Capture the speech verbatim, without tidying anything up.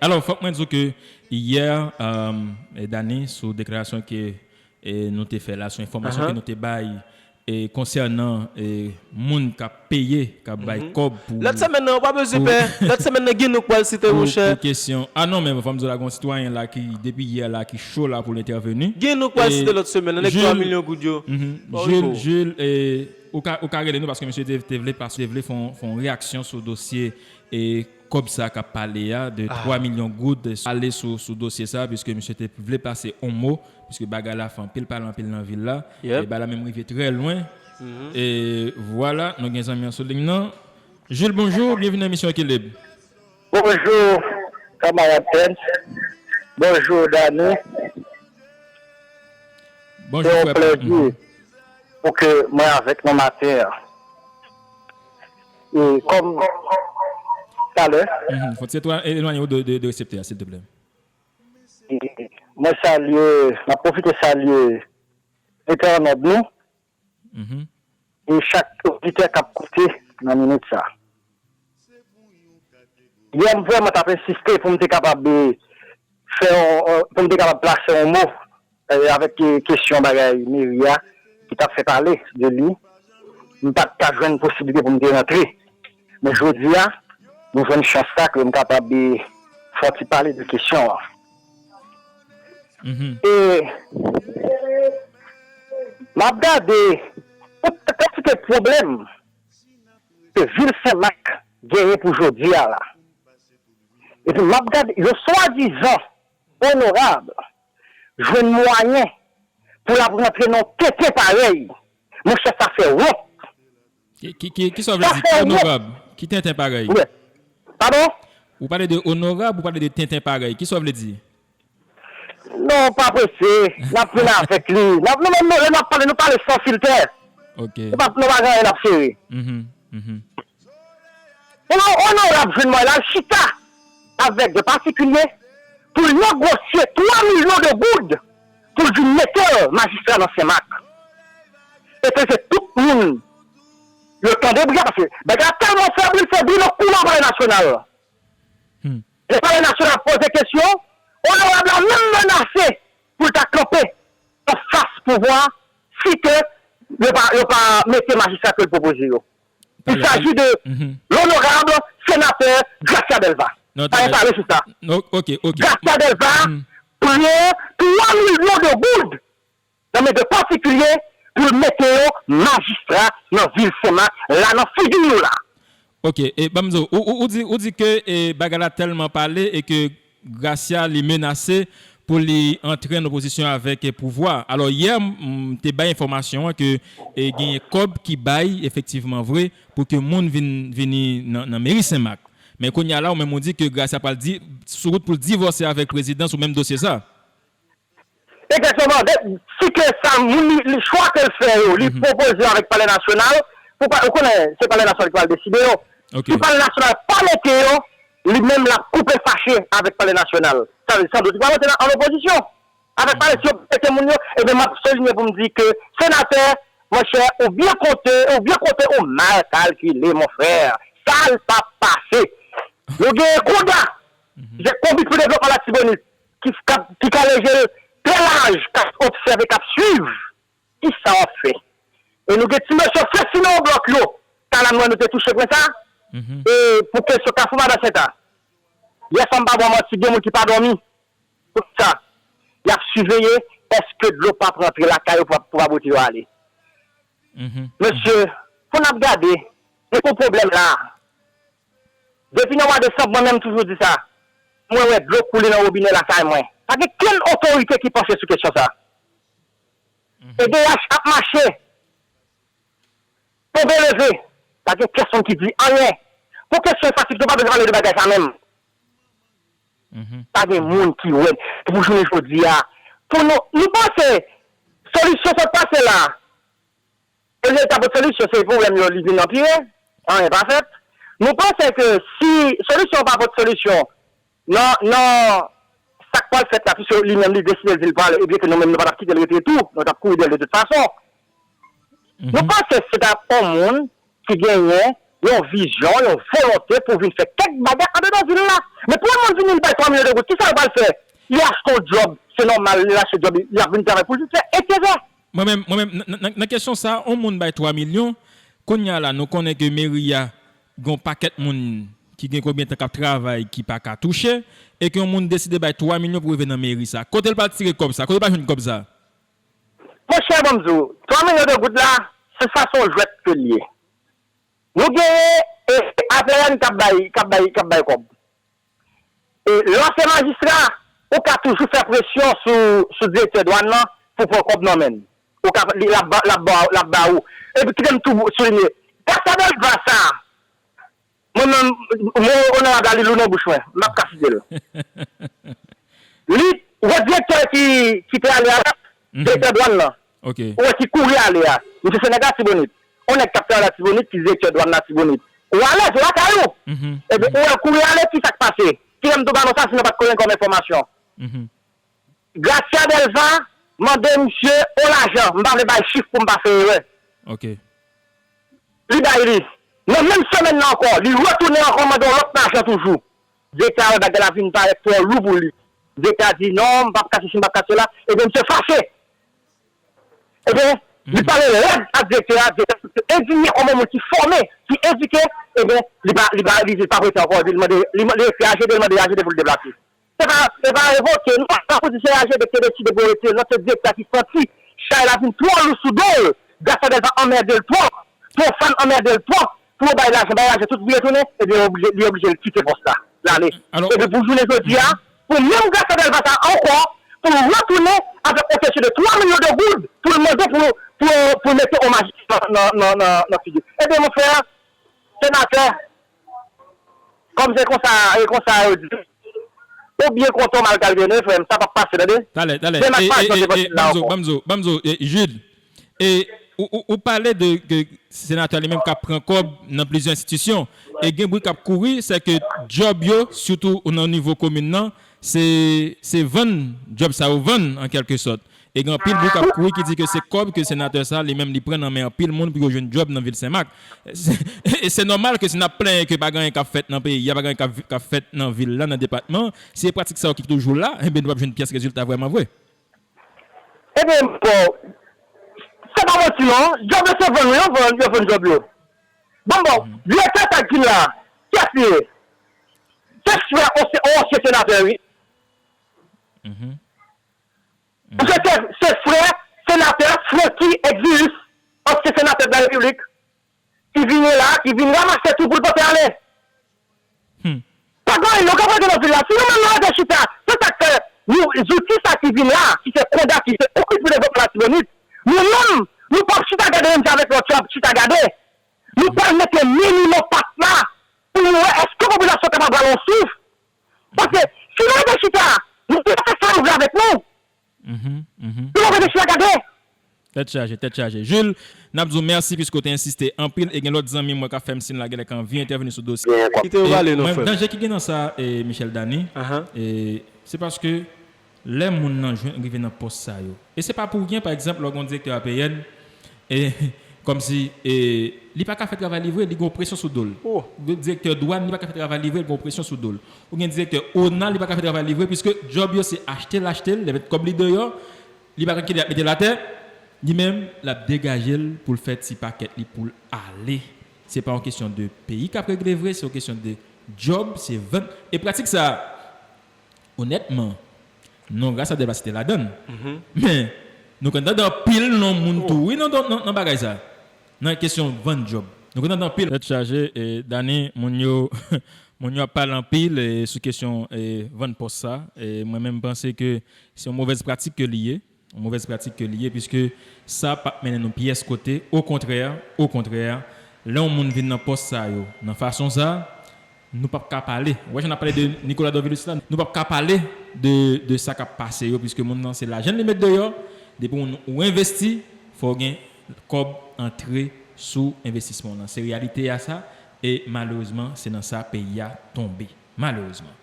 Alò, fòk mwen di w ke yè, e, Dany, sou deklarasyon ke, e, nou te fè la, sou enfòmasyon ke nou te bay, e, konsènan, e, moun k ap peye, k ap bay kòb pou... Lòt semèn nan, ou pa bezwen pè. Lòt semèn nan, Guy nou k pral site, monchè. Pou kesyon. A non, men fò m di w la, gen yon sitwayen la ki, depi yè la, ki cho la pou l entèveni. Guy nou k pral site lòt semèn nan, nèg twa milyon goud yo. Jules, Jules, e, ou ka, ou ka rele nou paske misye te, te vle, paske te vle fè yon, fè yon reyaksyon sou dosye e kòb sa k ap pale a, de twa milyon goud, ale sou, sou dosye sa, piske misye te vle pase yon mo, piske bagay la fè anpil pale anpil nan vil la, e bagay la menm rive trè lwen. E vwala, nou gen zanmi an sou liy nan. Jules, bonjou, byenvini nan emisyon Ekilib. Bonjou, kanmarad Prince. Bonjou, Dany. Bonjou, frè. Se yon plèzi pou ke mwen avèk nou maten an. E kòm talè. Fò w ti elwanye w de, de, de reseptè a, silteplè. Mwen salye, m ap pwofite salye entènòt nou e chak oditè k ap koute nan minit sa. Yè, m vrèman t ap ensiste pou m te kapab, e, fè yon, yon, pou m te kapab plase yon mo, e, avèk, e, kesyon bagay meri a ki t ap fè pale de li. M pa t ka jwenn posiblite pou m te rantre. Men jodi a, nou jwenn chans sa ke m kapab, e, fè yon ti pale de kesyon an. E m ap gade tout kantite pwoblèm ke vil Senmak genyen pou jodi a la. Epi m ap gade yon swadizan onorab jwenn mwayen pou l ap rantre nan yon tenten parèy. Monchè, sa fè wont. Ki, ki, ki, kisa w vle di? Ki onorab? Ki tenten parèy? Wi. Padon? Ou pale de onorab, ou pale de tenten parèy. Kisa w vle di? Non, pa prese. N ap vin avèk li. N ap, nou menm, nou, lè n ap pale, nou pale san filtè. Ok. Nou pa, nou pa gen anyen n ap sere. Mhm, mhm. Yon onorab jwenn mwayen l al chita avèk de patikilye pou l negosye twa milyon de goud pou l vin mete l majistra nan Senmak. E ke se tout moun yo tande bri a, paske bagay la tèlman fè bri, l fè bri nan koulwa Palè Nasyonal. Lè Palè Nasyonal ap poze kesyon, onorab la menm menase pou l ta kanpe anfas pouvwa a si ke yo pa, yo pa mete majistra ke l pwopoze yo. Il s'agit de l'honorable sénateur Gracia Delva. Pa gen pale sou sa. Gracia Delva pran twa milyon de goud nan men de patikilye pou l mete yo majistra nan vil Senmak la, nan figi nou la. Ok, e ban m di w, ou, ou, ou di, ou di ke, e, bagay la tèlman pale e ke Gracia li menase pou li antre an opozisyon avèk, e, pouvwa. Alò, yè, m, m te bay enfòmasyon an ke, e, genyen kòb ki bay, efektivman vre, pou ke moun vin, vini nan, nan meri Senmak. Men kounye a la, ou menm ou di ke Gracia pral di, sou wout pou l divòse avèk prezidan sou menm dosye sa. Egzakteman. Si ke sa, moun li, li chwa ke l fè yo, li pwopoze yo avèk Palè Nasyonal, pou pa, ou konnen, se Palè Nasyonal ki pral deside yo. Si Palè Nasyonal pa mete yo, li menm l ap koupe fache avèk Palè Nasyonal. Sa vle di, sandout, li pral antre nan, an opozisyon. Avèk Palè, si yo mete moun yo, ebyen, m ap soulinye pou m di ke senatè, monchè, ou byen konte, ou byen konte, ou mal kalkile, mon frè. Sa l p ap pase. Nou genyen KODA, ki se Konbit pou Devlopman Latibonit, ki, k ap, ki ka leje l trè laj, k ap obsève, k ap swiv kisa w ap fè. E nou gen ti mesye Festino Blòk yo, Talan Nwè nou te touche pwen sa, e pou kesyon Kafou Madan Senta. Yè swa m pa ba w manti, gen moun ki pa dòmi. Pou sa, y ap siveye èske dlo p ap rantre lakay yo pou, pou pa bwote yo ale. Mesye, pou n ap gade, nou gon pwoblèm la. Depi nan mwa desanm, mwen menm toujou di sa. Mwen wè dlo koule nan wobinè lakay mwen. Pa gen kenn otorite ki panche sou kesyon sa. E D H ap mache. Tonbe leve. Pa gen pèsonn ki di anyen. Pou kesyon enfastrikti, nou pa bezwen pale de bagay sa menm. Pa gen moun ki wè. E pou jounen jodi a, pou nou, nou panse solisyon sot pase la, olye l ta pot solisyon, se pwoblèm yo li vin anpire, anyen pa fèt. Nou panse ke si solisyon pa pot solisyon, nan, nan sa k pral fèt la, piske li menm li deside l di l pral, ebyen ke nou menm nou pa t ap kite l rete tou, nou t ap kouri dèyè l de tout fason. Nou panse se t ap yon moun ki genyen yon vizyon, yon volonte pou vin fè kèk bagay andedan vil la. Men pou yon moun vini, li bay twa milyon de goud, kisa l pral fè? Li achte yon djòb, se nòmal, li achte djòb, li ap vin travay pou l vin fè enterè. Mwen menm, mwen menm, nan, nan, nan kesyon sa, yon moun bay twa milyon, kounye a la, nou konnen ke meri a gen yon pakèt moun ki gen konbyen tan k ap travay ki pa ka touche, e ke yon moun deside bay twa milyon pou rive nan meri sa. Kote l pral tire kòb sa? Kote l pral jwenn kòb sa? Monchè, ban m di w, twa milyon de goud la, se sa, se yon jwèt ke l ye. Nou genyen, e, A P N k ap bay, k ap bay, k ap bay kòb. E, lè w se majistra, ou ka toujou fè presyon sou, sou direktè dwàn nan pou pran kòb nan men l. Ou ka, li, l ap ba, l ap ba, l ap ba ou. Epi kite m tou soulinye, Gracia Delva sa, mwen menm, mo onorab la, li lou nan bouch mwen. M ap ka site l. Li, ou wè direktè ki, ki te ale a, direktè dwàn nan. Ok. Ou wè ki kouri ale a. Misye se nèg Latibonit. On nèg k ap travay Latibonit, ki direktè dwàn Latibonit. Ou alèz, ou lakay ou. Ebyen, ou wè l kouri ale, ki sa k pase? Kite m tou ba nou sa, si nou pa t konnen kòm enfòmasyon. Gracia Delva mande misye on lajan, m pa vle bay chif pou m pa fè erè. Ok. Li bay li. Nan menm semèn nan ankò, li retounen ankò mande yon lòt lajan toujou. Direktè a wè bagay la vin parèt twò lou pou li. Direktè a di, "Non, m p ap ka sesi, m p ap ka sela." Ebyen, misye fache. Ebyen, li pale rèd ak direktè a, direktè a endinye kòm yon moun ki fòme, ki edike, ebyen, li pa, li pa, li di l p ap rete ankò, epi li mande, li, li ekri A G D, li mande A G D pou l deplase. Se pa, se pa revoke, non, sa pou di se A G D ki te deside pou yo retire l, non, se direktè a ki santi chay la vin twò lou sou do l, Gracia Delva anmède l twòp, Profane anmède l twòp, pou yo bay lajan, bay lajan, tout vire tounen, ebyen, li oblije, li oblije l kite pòs la, l ale. Epi pou jounen jodi a, pou menm Gracia Delva sa ankò, pou l retounen avèk yon kesyon de twa milyon de goud, pou l mande pou, pou, pou l mete yon majistra nan, nan, nan, nan figi l. Ebyen, monchè, senatè, kòm se konsa, e konsa yo di, ou byen kontan w mal kalkile, frè m, sa p ap pase, tande. Talè, talè. Demak pa jwenn devan sil la ankò. Banm di w, banm di w, banm di w, e, Jules, e, ou, ou, ou pale de, de senatè li menm k ap pran kòb nan plizyè enstitisyon. E gen bri k ap kouri, se ke djòb yo, sitou nan nivo komin nan, se, se vann, djòb sa yo vann, an kèlke sòt. E gen anpil bri k ap kouri ki di ke se kòb ke senatè sa, li menm li pran nan men anpil moun pou yo jwenn djòb nan vil Senmak. Se, e se nòmal ke si n ap plenyen ke pa gen anyen k ap fèt nan peyi a, pa gen anyen k ap, k ap fèt nan vil la, nan depatman, si e pratik sa yo ki toujou la, ebyen nou p ap jwenn pyès rezilta vrèman vre. Ebyen, bon, se pa manti non, djòb yo se vann wi, yo vann, yo vann djòb yo. Bon, bon, direktè sa k vin la, kiyès li ye? Se frè on, on ansyen senatè wi. Paske se, se frè senatè Francky Exilus, ansyen senatè de la Repiblik, ki vini la, ki vin ranmase tou pou l pote ale. Pa gen anyen nou ka pote nan vil la. Si nou menm nou rete chita, se sa k fè nou, zouti sa ki vin la, ki se konda, ki se okip pou devlopman Latibonit, nou menm, nou p ap chita gade youn avèk lòt yo ap chita gade. Nou pral mete men nou nan pat la pou nou wè èske popilasyon kapab pran yon souf. Paske si nou rete chita, nou pa fè sa nou vle avèk nou. Pou nou rete chita gade. Tèt chaje, tèt chaje. Jules, n ap di w mèsi piske w te ensiste anpil e gen lòt zanmi m wè k ap fè m siy la genlè k anvi entèvini sou dosye. Kite yo pale non, frè m. Danje ki gen nan sa, e, Michel Dany, e, se paske lè moun nan jwenn rive nan pòs sa yo. E se pa pou ryen, pa egzanp, lè w gen yon direktè A P N, e, kòmsi, e, li pa ka fè travay li vre, li gen yon presyon sou do l. Gen direktè dwàn, li pa ka fè travay li vre, li gen yon presyon sou do l. Ou gen direktè ona, li pa ka fè travay li vre, piske djòb yo se achte l, achte l, lè met kòb li deyò, li pa konn kilè y ap mete l atè, li menm, l ap degaje l pou l fè ti pakèt li pou l ale. Se pa yon kesyon de peyi k ap regle vre, se yon kesyon de djòb, se vann. E pratik sa a, onètman, non Gracia Delva site ladan l. Men, nou konn tande anpil non moun tou, wi, nan, nan, nan, nan bagay sa. Nan kesyon vann djòb. Nou konn tande anpil. Tèt chaje, e, Dany, moun yo, moun yo ap pale anpil, e, sou kesyon, e, vann pòs sa. E, mwen menm, m panse ke se yon movèz pratik ke li ye. Yon movèz pratik ke li ye, piske sa p ap mennen nou pyès kote. Okontrè, okontrè, lè yon moun vin nan pòs sa yo, nan fason sa, nou p ap ka pale. Ou wè jan n ap pale de Nicolas Dorvilus la, nou p ap ka pale de, de sa k ap pase yo, piske moun nan se lajan l li met deyò, depi ou, ou envesti, fò w gen kòb antre sou envestisman w lan. Se reyalite a sa, e malerezman, se nan sa peyi a tonbe. Malerezman.